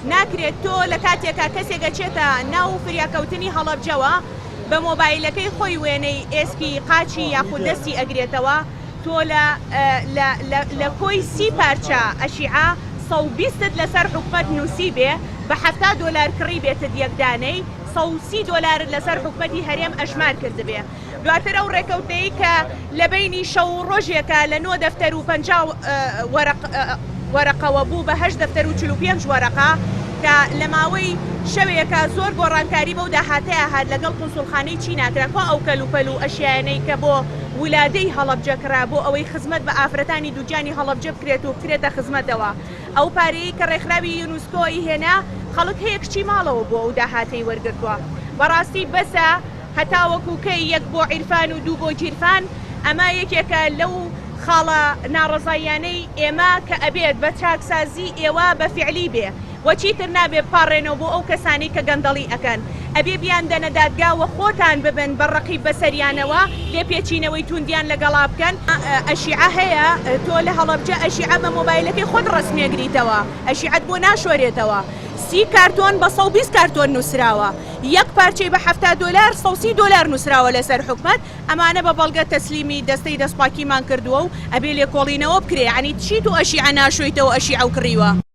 ناکرێت تۆ لە کاتێکا کەسێک ئەچێتە ناو فریاکەوتنی هەڵەبجەوە بە مۆبایلەکەی خۆی وێنەی ئێسکی قاچی یاخود دەستی ئەگرێتەوە تۆ لە لە لە لە کۆی سی پارچە ئەشیعە 120ت لەسەر حکومەت نووسی بێ بە 70 دۆلار کڕی بێتت یەک دانەی 130 دۆلارت لەسەر حکومەتی هەرێم ئەژمار کردبێ. دواتر ئەو ڕێکەوتنەی کە لە بەینی شەو و ڕۆژێکا لە نۆ دەفتەر و 50 وەرەق وەرەقەوە بوو بە هەشت دەفتەر و 45 وەرەقە کە لە ماوەی شەوێکا زۆر گۆڕانکاری بەو داهاتەیا هات لەگەڵ کونسوڵخانەی چینا کرا کوا ئەو کەلوپەل و ئەشیایانەی کە بۆ ولادەی هەڵەبجە کرا بۆ ئەوەی خزمەت بە ئافرەتانی دووگیانی هەڵەبجە بکرێت و بکرێتە خزمەتەوە ئەو پارەیەی کە ڕێکخراوی یونسکۆ ی هێنا خەڵک هەیە کچی ماڵەوە بووە ئەو داهاتەی وەرگرتووە بەڕاستی بەسە هەتاوەکو کەی یەک بۆ عیرفان و دوو بۆ گیرفان، ئەمە یەکێکە لەو خاڵە ناڕەزاییانەی ئێمە کە ئەبێت بە چاکسازی ئێوە بە فیعلی بێ و چیتر نابێ بپاڕێنەوە بۆ ئەو کەسانەی کە گەندەڵی ئەکەن ئەبێ بیاندەنە دادگا و خۆتان ببن بە ڕەقیب بەسەریانەوە لێپێچینەوەی توندیان لەگەڵا بکەن. ئەشیعە هەیە تۆ لە هەڵەبجە ئەشیعە بە مۆبایلەکەی خۆت ڕەسمی ئەگریتەوە ئەشیعەت بۆ ناشۆرێتەوە سی کارتۆن بە 120 کارتۆن نوسراوە یەک پارچەی بە 70 دۆلار 130 دۆلار نوسراوە لەسەر حکومەت ئەمانە بە بەڵگە تەسلیمی دەستەی دەستپاکیمان کردووە و ئەبێ لێکۆڵینەوە بکرێ یەعنی چی تۆ ئەشیعە ناشۆیتەوە ئەشیعەو کڕیوە.